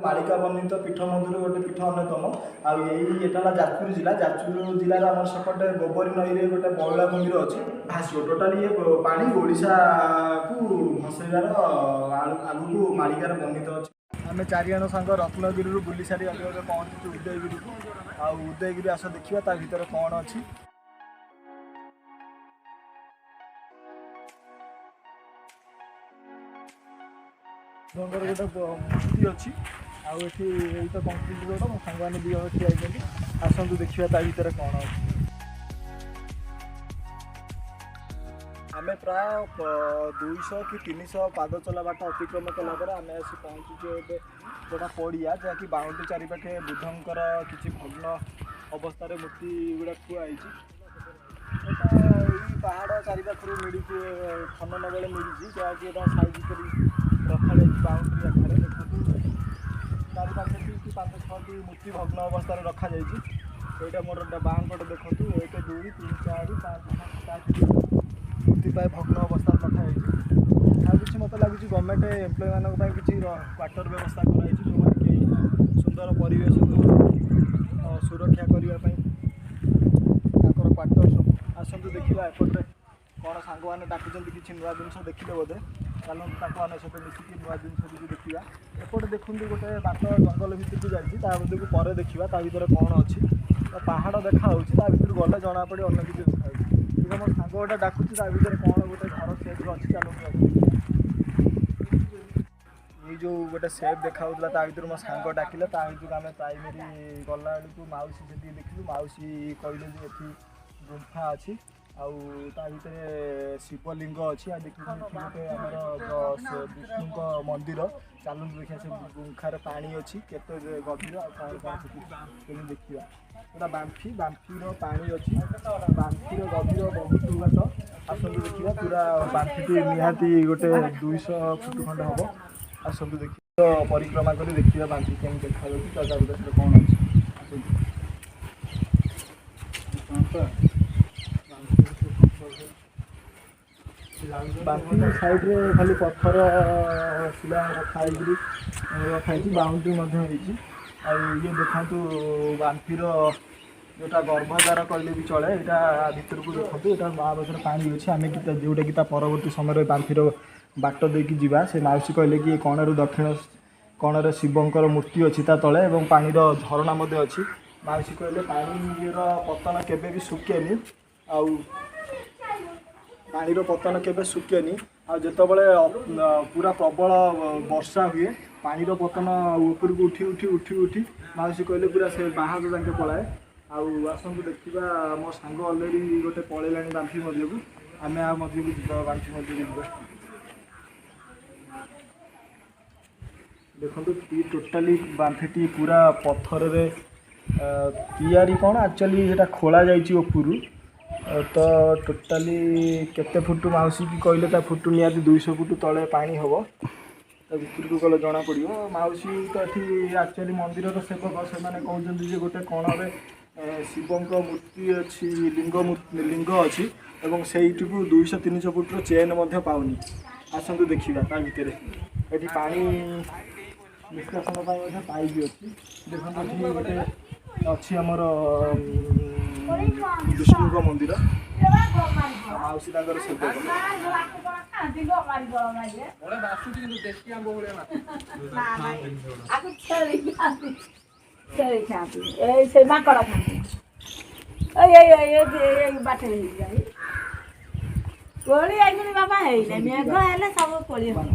ମାଳିକା ବର୍ଣ୍ଣିତ ପୀଠ ମଧ୍ୟରୁ ଗୋଟେ ପୀଠ ଅନ୍ୟତମ। ଆଉ ଏଇଟା ହେଲା ଯାଜପୁର ଜିଲ୍ଲା। ଯାଜପୁର ଜିଲ୍ଲାର ଆମର ସେପଟେ ଗୋବରୀ ନଈରେ ଗୋଟେ ବଉଳା କୁମ୍ଭୀର ଅଛି, ଭାସିବ ଟୋଟାଲି ଇଏ ପାଣି ଓଡ଼ିଶାକୁ ଭସେଇବାର ଆଗକୁ ମାଳିକାରେ ବର୍ଣ୍ଣିତ ଅଛି। ଆମେ ଚାରିଜଣ ସାଙ୍ଗ ରତ୍ନଗିରିରୁ ବୁଲି ସାରି ଏବେ ଏବେ ପହଞ୍ଚିଛୁ ଉଦୟଗିରିକୁ। ଆଉ ଉଦୟଗିରି ଆସ ଦେଖିବା ତା ଭିତରେ କ'ଣ ଅଛି। ବୁଦ୍ଧଙ୍କର ଗୋଟେ ମୂର୍ତ୍ତି ଅଛି। ଆଉ ଏଠି ଏଇ ତ କଂକ୍ରିଟ ରୋଡ଼, ମୋ ସାଙ୍ଗମାନେ 2 ଜଣ ଠିଆ ହେଇଛନ୍ତି। ଆସନ୍ତୁ ଦେଖିବା ତା ଭିତରେ କ'ଣ ଅଛି। ଆମେ ପ୍ରାୟ 200 କି 300 ପାଦ ଚଲା ବାଟ ଅତିକ୍ରମ କଲା ପରେ ଆମେ ଆସି ପହଞ୍ଚିଛୁ ଏବେ ଗୋଟେ ପଡ଼ିଆ, ଯାହାକି ବାଉଣ୍ଡ୍ରି ଚାରିପାଖେ ବୁଦ୍ଧଙ୍କର କିଛି ଭଗ୍ନ ଅବସ୍ଥାରେ ମୂର୍ତ୍ତି ଗୁଡ଼ା ଥୁଆ ହେଇଛି। ଏଇଟା ଏଇ ପାହାଡ଼ ଚାରିପାଖରୁ ମିଳିଛି, ଖନନ ବେଳେ ମିଳିଛି, ଯାହାକି ଏଇଟା ସାଇଜ୍ କରି ରଖାଯାଇଛି ବାଉଣ୍ଡ୍ରି ଆକାରରେ। ଦେଖନ୍ତୁ 4-5ଟି କି 5-6ଟି ମୂର୍ତ୍ତି ଭଗ୍ନ ଅବସ୍ଥାରେ ରଖାଯାଇଛି। ଏଇଟା ମୋର ବାଁ ପଟେ ଦେଖନ୍ତୁ, 1 2 3 4 5 6 7 ମୂର୍ତ୍ତି ପ୍ରାୟ ଭଗ୍ନ ଅବସ୍ଥାରେ ରଖାଯାଇଛି। ଆଉ କିଛି ମୋତେ ଲାଗୁଛି ଗଭର୍ଣ୍ଣମେଣ୍ଟ ଏମ୍ପ୍ଲୟୀମାନଙ୍କ ପାଇଁ କିଛି କ୍ୱାର୍ଟର ବ୍ୟବସ୍ଥା କରାଯାଇଛି, ଯେଉଁମାନେ କି ସୁନ୍ଦର ପରିବେଶକୁ ସୁରକ୍ଷା କରିବା ପାଇଁ ତାଙ୍କର କ୍ୱାର୍ଟର ସବୁ। ଆସନ୍ତୁ ଦେଖିବା ଏପଟରେ କ'ଣ ସାଙ୍ଗମାନେ ଡାକୁଛନ୍ତି, କିଛି ନୂଆ ଜିନିଷ ଦେଖିଲେ ବୋଧେ। ଚାଲନ୍ତୁ ତାଙ୍କମାନଙ୍କ ସହିତ ମିଶିକି ନୂଆ ଜିନିଷ କିଛି ଦେଖିବା। ଏପଟେ ଦେଖନ୍ତୁ ଗୋଟେ ବାଟ ଜଙ୍ଗଲ ଭିତରକୁ ଯାଇଛି, ତା ଭିତରକୁ ପରେ ଦେଖିବା ତା ଭିତରେ କ'ଣ ଅଛି। ତ ପାହାଡ଼ ଦେଖାହେଉଛି, ତା ଭିତରକୁ ଗଲେ ଜଣାପଡ଼ିବ ଅନ୍ୟ କିଛି ଦେଖାହେଉଛି। କିନ୍ତୁ ମୋ ସାଙ୍ଗ ଗୋଟେ ଡାକୁଛି ତା ଭିତରେ କ'ଣ ଗୋଟେ ଘର ସେପ୍ର ଅଛି, ଚାଲନ୍ତୁ ଦେଖିବା। ଏଇ ଯେଉଁ ଗୋଟେ ସେପ୍ ଦେଖାହେଉଥିଲା ତା ଭିତରୁ ମୋ ସାଙ୍ଗ ଡାକିଲା, ତା ଭିତରକୁ ଆମେ ପ୍ରାଇମେରୀ ଗଲାବେଳକୁ ମାଉସୀ ସେଠି ଦେଖିଲୁ। ମାଉସୀ କହିଲେ ଯେ ଏଠି ଗୁମ୍ଫା ଅଛି ଆଉ ତା ଭିତରେ ଶିବଲିଙ୍ଗ ଅଛି। ଆଉ ଦେଖିବୁ ଏଠି ଗୋଟେ ଆମର ବିଷ୍ଣୁଙ୍କ ମନ୍ଦିର। ଚାଲନ୍ତୁ ଦେଖିବା ସେ ଗୁମ୍ଫାରେ ପାଣି ଅଛି କେତେ ଗଭୀର ଆଉ କ'ଣ କ'ଣ ସେଠି କେମିତି ଦେଖିବା। ଏଇଟା ବାମ୍ଫି, ବାମ୍ଫିର ପାଣି ଅଛି, ବାମ୍ଫିର ଗଭୀର ବହୁତ ବାଟ। ଆସନ୍ତୁ ଦେଖିବା, ପୁରା ବାମ୍ଫିଟି ନିହାତି ଗୋଟେ 200 ଫୁଟ ଖଣ୍ଡେ ହେବ। ଆସନ୍ତୁ ଦେଖିବା, ପରିକ୍ରମା କରି ଦେଖିବା ବାମ୍ଫି କେମିତି ଦେଖାଯାଉଛି, ତା ଚାରିପାଖରେ କ'ଣ ଅଛି। ଆସନ୍ତୁ। ବାମ୍ଫି ସାଇଡ଼୍ରେ ଖାଲି ପଥର ଶିଲା ରଖା ହେଇକିରି ରଖା ହେଇଛି, ବାଉଣ୍ଡ୍ରି ମଧ୍ୟ ହେଇଛି। ଆଉ ଇଏ ଦେଖନ୍ତୁ ବାମ୍ଫିର ଯେଉଁଟା ଗର୍ଭଦ୍ୱାର କହିଲେ ବି ଚଳେ, ଏଇଟା ଭିତରକୁ ଦେଖନ୍ତୁ, ଏଇଟା ମା ପାଖରେ ପାଣି ଅଛି। ଆମେ କି ଯେଉଁଟାକି ତା ପରବର୍ତ୍ତୀ ସମୟରେ ବାମ୍ଫିର ବାଟ ଦେଇକି ଯିବା। ସେ ମାଉସୀ କହିଲେ କି କୋଣରୁ ଦକ୍ଷିଣ କୋଣରେ ଶିବଙ୍କର ମୂର୍ତ୍ତି ଅଛି ତା ତଳେ, ଏବଂ ପାଣିର ଝରଣା ମଧ୍ୟ ଅଛି। ମାଉସୀ କହିଲେ ପାଣିର ପତନ କେବେ ବି ଶୁକେନି, ଆଉ ପାଣିର ପତନ କେବେ ଶୁକେନି। ଆଉ ଯେତେବେଳେ ପୁରା ପ୍ରବଳ ବର୍ଷା ହୁଏ, ପାଣିର ପତନ ଉପରକୁ ଉଠି ଉଠି ଉଠି ଉଠି ମାଉସୀ କହିଲେ ପୁରା ସେ ବାହାରୁ ଯାକେ ପଳାଏ। ଆଉ ଆସନ୍ତୁ ଦେଖିବା, ମୋ ସାଙ୍ଗ ଅଲରେଡ଼ି ଗୋଟେ ପଳେଇଲାଣି ବାମ୍ଫି ମଧ୍ୟକୁ, ଆମେ ଆଉ ମଧ୍ୟକୁ ଯିବା, ବାମ୍ଫି ମଧ୍ୟକୁ ଯିବା। ଦେଖନ୍ତୁ ଟୋଟାଲି ବାମ୍ଫିଟି ପୁରା ପଥରରେ ତିଆରି, କ'ଣ ଆକ୍ଚୁଆଲି ସେଇଟା ଖୋଳା ଯାଇଛି ଉପରୁ। ତ ଟୋଟାଲି କେତେ ଫୁଟ ମାଉସୀ କି କହିଲେ ତା ଫୁଟ ନିହାତି 200 ଫୁଟ ତଳେ ପାଣି ହେବ, ତା ଭିତରକୁ ଗଲେ ଜଣାପଡ଼ିବ। ମାଉସୀ ତ ଏଠି ଆକ୍ଚୁଆଲି ମନ୍ଦିରର ସେବକ, ସେମାନେ କହୁଛନ୍ତି ଯେ ଗୋଟେ କୋଣରେ ଶିବଙ୍କ ମୂର୍ତ୍ତି ଅଛି, ଲିଙ୍ଗ ମୂର୍ତ୍ତି, ଲିଙ୍ଗ ଅଛି, ଏବଂ ସେଇଠିକୁ 200-300 ଫୁଟର ଚେନ୍ ମଧ୍ୟ ପାଉନି। ଆସନ୍ତୁ ଦେଖିବା ତା ଭିତରେ ଏଠି ପାଣି ନିଷ୍କାସନ ପାଇଁ ମଧ୍ୟ ପାଇପ୍ ଅଛି। ଦେଖନ୍ତୁ ଏଠି ଗୋଟେ ଅଛି ଆମର ବିଷ୍ଣୁଙ୍କ ମନ୍ଦିର, ମାଉସୀ ତାଙ୍କର ସେବକ। ଛେଳି ଖାଆନ୍ତି, ଏଇ ସେ ମାଙ୍କଡ଼ ଖାଆନ୍ତି, ଏଇ ଏଇ ଏଇ ଏଇ ବାଟରେ ହେଇଯାଇ କୋଳି ଏଇଗୁଣି ବାବା ହେଇନାହିଁ, ମେଘ ହେଲେ ସବୁ କୋଳି ହବ।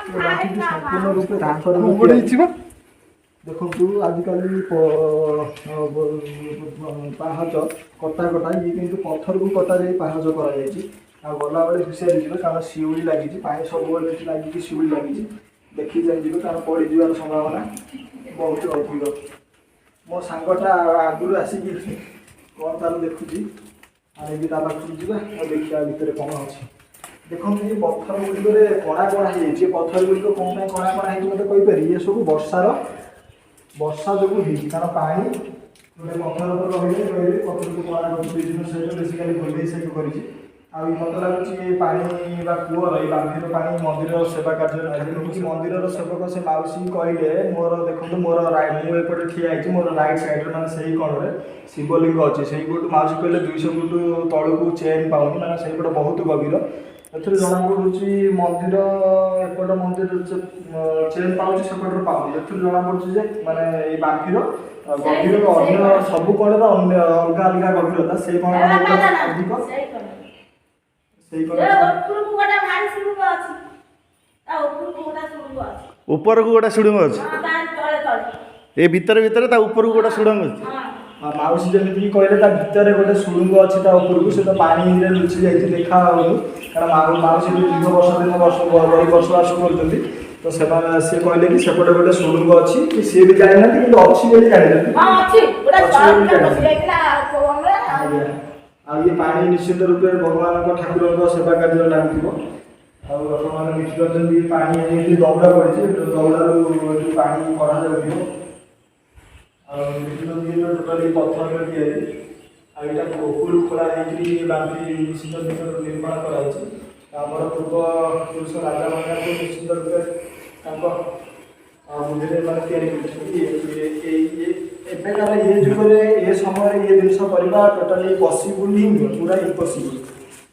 ସମ୍ପୂର୍ଣ୍ଣ ରୂପେ ଦେଖନ୍ତୁ ଆଜିକାଲି ପାହାଚ କଟା କଟା ଇଏ, କିନ୍ତୁ ପଥରକୁ କଟାଯାଇ ପାହାଚ କରାଯାଇଛି। ଆଉ ଗଲାବେଳେ ହୁସିଆରି ଯିବେ, କାରଣ ଶିଉଳି ଲାଗିଛି, ପାଣି ସବୁବେଳେ ଏଠି ଲାଗିକି ଶିଉଳି ଲାଗିଛି, ଦେଖି ଚାହିଁ ଯିବେ, କାରଣ ପଡ଼ିଯିବାର ସମ୍ଭାବନା ବହୁତ ଅଧିକ। ମୋ ସାଙ୍ଗଟା ଆଗରୁ ଆସିକି କ'ଣ ତାର ଦେଖୁଛି, ଆମେ ବି ତା ପାଖକୁ ଯିବା ଆଉ ଦେଖିବା ଭିତରେ କ'ଣ ଅଛି। ଦେଖନ୍ତୁ ଏ ପଥର ଗୁଡ଼ିକରେ କଣା କଣା ହେଇଯାଇଛି। ଏ ପଥର ଗୁଡ଼ିକ କ'ଣ ପାଇଁ କଣା କଣା ହେଇଛି ମୋତେ କହିପାରିବି? ଏ ସବୁ ବର୍ଷା ଯୋଗୁଁ ହେଇଛି, କାରଣ ପାଣି ଗୋଟେ ପଥର ଉପରେ ରହିଲେ ରହିଲେ ପଥରକୁ କଳା କରୁଛି ବିଭିନ୍ନ ସହିତ ବେସିକାଲି ଗୋଲେଇ ସେକ କରିଛି। ଆଉ ମତେ ଲାଗୁଛି ଏ ପାଣି ବା କୂଅର ଏଇ ବାମ୍ଫିର ପାଣି ମନ୍ଦିର ସେବା କାର୍ଯ୍ୟରେ ଲାଗିଛି। ମନ୍ଦିରର ସେବକ ସେ ମାଉସୀ କହିଲେ, ମୋର ଦେଖନ୍ତୁ, ମୋର ମୁଁ ଏପଟେ ଠିଆ ହେଇଛି, ମୋର ରାଇଟ୍ ସାଇଡ଼୍ରେ ମାନେ ସେଇ କଣରେ ଶିବଲିଙ୍ଗ ଅଛି। ସେଇପଟୁ ମାଉସୀ କହିଲେ 200 ଫୁଟ ତଳକୁ ଚେନ୍ ପାଉନି, ମାନେ ସେଇପଟେ ବହୁତ ଗଭୀର। ଏଥିରୁ ଜଣାପଡ଼ୁଛି ମନ୍ଦିର ଏପଟ ମନ୍ଦିର ଚେନ୍ ପାଉଛି, ସେପଟରୁ ପାଉନି। ଏଥିରୁ ଜଣାପଡ଼ୁଛି ଯେ ମାନେ ଏଇ ବାମ୍ଫିର ଗଭୀର ଅନ୍ୟ ସବୁ କଣର ଅନ୍ୟ ଅଲଗା ଅଲଗା ଗଭୀରତା, ସେଇ କଣ ଅଧିକ। ସେଇ କଣ ସେଇ କଣ ଉପରକୁ ଗୋଟେ ଭାରି ସୁଡ଼ୁଙ୍ଗ ଅଛି, ତା ଉପରକୁ ଗୋଟେ ସୁଡ଼ୁଙ୍ଗ ଅଛି। ଉପରକୁ ଗୋଟେ ସୁଡ଼ଙ୍ଗ ଅଛି? ହଁ, ତା ତଳେ ତଳେ। ଏ ଭିତରେ ଭିତରେ ତା ଉପରକୁ ଗୋଟେ ସୁଡ଼ଙ୍ଗ ଅଛି। ହଁ। ଆଉ ମାଉସୀ ଯେମିତିକି କହିଲେ, ତା ଭିତରେ ଗୋଟେ ସୁଡ଼ୁଙ୍ଗ ଅଛି ତା ଉପରକୁ। ସେ ତ ପାଣିରେ ଲୁଚି ଯାଇଛି, ଦେଖା ହେଉନି। କାରଣ ମାଉସୀ ବି ଦୀର୍ଘ ବର୍ଷ ଦିନ ବର୍ଷ ରହି ବସବାସ କରୁଛନ୍ତି। ତ ସେମାନେ ସେ କହିଲେ କି ସେପଟେ ଗୋଟେ ସୁଡ଼ୁଙ୍ଗ ଅଛି କି ସିଏ ବି ଜାଣିନାହାନ୍ତି, କିନ୍ତୁ ଅଛି ବୋଲି ଜାଣିଛନ୍ତି। ହଁ, ଅଛି ଗୋଟେ। ଅଛି ବୋଲି ସଳଖ ପଶି ଜାଣିଛନ୍ତି। ଯାଇଥିଲା କୋଉ ଆଉ। ଆଜ୍ଞା, ଆଉ ଇଏ ପାଣି ନିଶ୍ଚିତ ରୂପେ ଭଗବାନଙ୍କ ଠାକୁରଙ୍କ ସେବା କାର୍ଯ୍ୟରେ ଲାଗୁଥିବ। ଆଉ ଆପଣମାନେ ଦେଖିପାରୁଛନ୍ତି, ଏ ପାଣି ଯେମିତି ଦୌଡ଼ା ପଡ଼ିଛି, ଦୌଡ଼ାରୁ ଯୋଉ ପାଣି କଢ଼ାଯାଉଥିବ। ଆଉ ଦେଖିଛନ୍ତି, ଇଏ ଟୋଟାଲି ପଥରରେ ତିଆରି। ଆଉ ଏଇଟା ଉପରୁ ଖୋଳା ହେଇକିରି ଏ ବାମ୍ଫି ନିଶ୍ଚିତ ରୂପେ ନିର୍ମାଣ କରାଯାଇଛି। ଆମର ପୂର୍ବ ପୁରୁଷ ରାଜାମାନଙ୍କୁ ନିଶ୍ଚିତ ରୂପେ ତାଙ୍କ ବୁଦ୍ଧିରେ ମାନେ ତିଆରି କରିଛନ୍ତି। ଏବେକାର ଇଏ ଯୁଗରେ, ଏ ସମୟରେ ଇଏ ଜିନିଷ କରିବା ଟୋଟାଲି ପସିବୁଲ୍ ହିଁ ନୁହେଁ, ପୁରା ଇମ୍ପସିବୁଲ୍।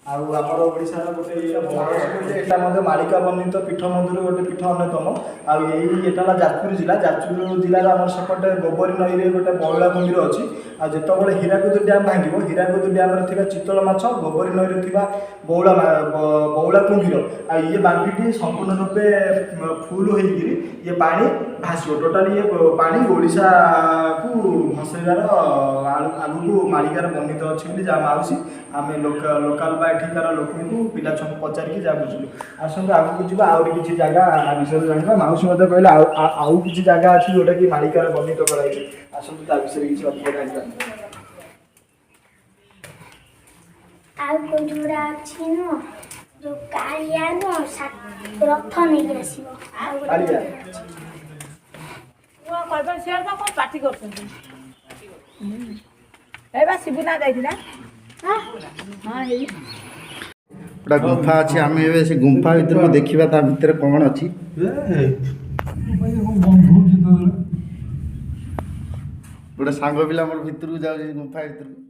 ଆଉ ଆମର ଓଡ଼ିଶାର ଗୋଟେ ବଡ଼ ଏଇଟା ମଧ୍ୟ ମାଳିକା ବର୍ଣ୍ଣିତ ପୀଠ ମଧ୍ୟରୁ ଗୋଟେ ପୀଠ ଅନ୍ୟତମ। ଆଉ ଏଇଟା ହେଲା ଯାଜପୁର ଜିଲ୍ଲା। ଯାଜପୁର ଜିଲ୍ଲାର ଆମର ସେପଟେ ଗୋବରୀ ନଈରେ ଗୋଟେ ବଉଳା କୁମ୍ଭୀର ଅଛି। ଆଉ ଯେତେବେଳେ ହୀରାକୁଦ ଡ୍ୟାମ୍ ଭାଙ୍ଗିବ, ହୀରାକୁଦ ଡ୍ୟାମ୍ରେ ଥିବା ଚିତଳ ମାଛ, ଗୋବରୀ ନଈରେ ଥିବା ବଉଳା କୁମ୍ଭୀର ଆଉ ଇଏ ବାମ୍ଫିଟି ସମ୍ପୂର୍ଣ୍ଣ ରୂପେ ଫୁଲ୍ ହେଇକିରି ଇଏ ପାଣି ଭାସିବ। ଟୋଟାଲି ଇଏ ପାଣି ଓଡ଼ିଶାକୁ ଭସେଇବାର ଆଗକୁ ମାଳିକାର ବର୍ଣ୍ଣିତ ଅଛି ବୋଲି ଯାହା ମାଉସୀ, ଆମେ ଲୋକାଲ ବା ଏଠିକାର ଲୋକଙ୍କୁ, ପିଲା ଛୁଆଙ୍କୁ ପଚାରିକି ଯାହା ବୁଝିଲୁ। ଆସନ୍ତୁ, ଆଗକୁ ଯିବା, ଆହୁରି କିଛି ଜାଗା ବିଷୟରେ ଜାଣିବା। ମାଉସୀ ମଧ୍ୟ କହିଲେ ଆଉ ଆଉ କିଛି ଜାଗା ଅଛି ଯେଉଁଟାକି ମାଳିକାର ବର୍ଣ୍ଣିତ କରାଯାଇଛି। ଆସନ୍ତୁ, ତା ବିଷୟରେ କିଛି ଅଧିକ ଜାଣିବା। ଆଉ କୋଉଠି ଗୋଟେ ଅଛି ନୁହଁ, ଯୋଉ କାଳିଆ ନୁହଁ, ରଥ ନେଇକି ଆସିବ। ଆଉ ଗୋଟେ କାଳିଆ। ମନ୍ଦିର ଅଛି। ମୁଁ କହିବ ସିଆଡ଼େ ତ କ'ଣ ପାଟି କରୁଛନ୍ତି। ଏ ବା ଶିବୁନା ଯାଇଥିଲା। ହଁ, ହେଇ। ଗୋଟେ ଗୁମ୍ଫା ଅଛି। ଆମେ ଏବେ ସେ ଗୁମ୍ଫା ଭିତରକୁ ଦେଖିବା, ତା ଭିତରେ କ'ଣ ଅଛି। ଗୋଟେ ସାଙ୍ଗ ପିଲା ମୋର ଭିତରକୁ ଯାଉଛି, ଗୁମ୍ଫା ଭିତରକୁ।